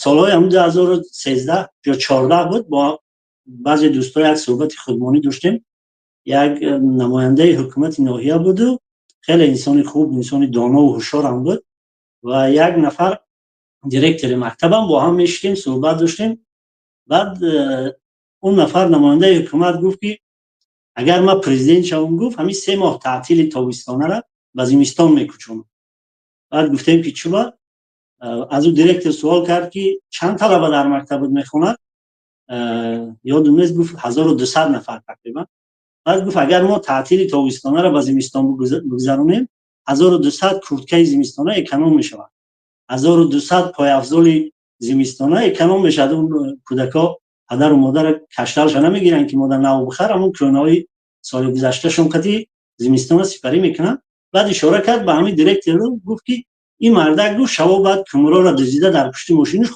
Солҳои ҳамн 2013 ё 14 буд, бо баъзе дӯстҳо як суҳбати худмонӣ доштем. Як намояндаи ҳукумати ноҳия буду, хеле инсони хуб, инсони донову ҳушёрам буд, ва як нафар директори мактабам бо ҳам мешитем, суҳбат доштем. Баъд он нафар намояндаи ҳукумат гуфт, ки агар ман президент шавам, гуфт, ҳамин 3 моҳ таътили тобистонара ба зимистон мекӯчонам. Баъд гуфтем, ки чуба? Аз ӯ директор суол кард, ки чанд талаба дар мактабот мехонад? Ёдум нест, гуфт, 1200 нафар тақрибан. Баъд гуфт, агар мо таътили тобистонаро ба зимистон бигзаронем, 1200 курткаи зимистона эконом мешавад, 1200 пойафзоли зимистона эконом мешавад. Он кӯдакҳо падару модара кашталша намегиранд, ки модар нав бихар, ҳамон кӯнаҳои соли гузашташон қати зимистона сипарӣ мекунанд. Баъд ишора кард ба ҳамин директору гуфт, ки ин мардак, гуфт, шаво баъд кумроро дуздида дар пушти мошинаш.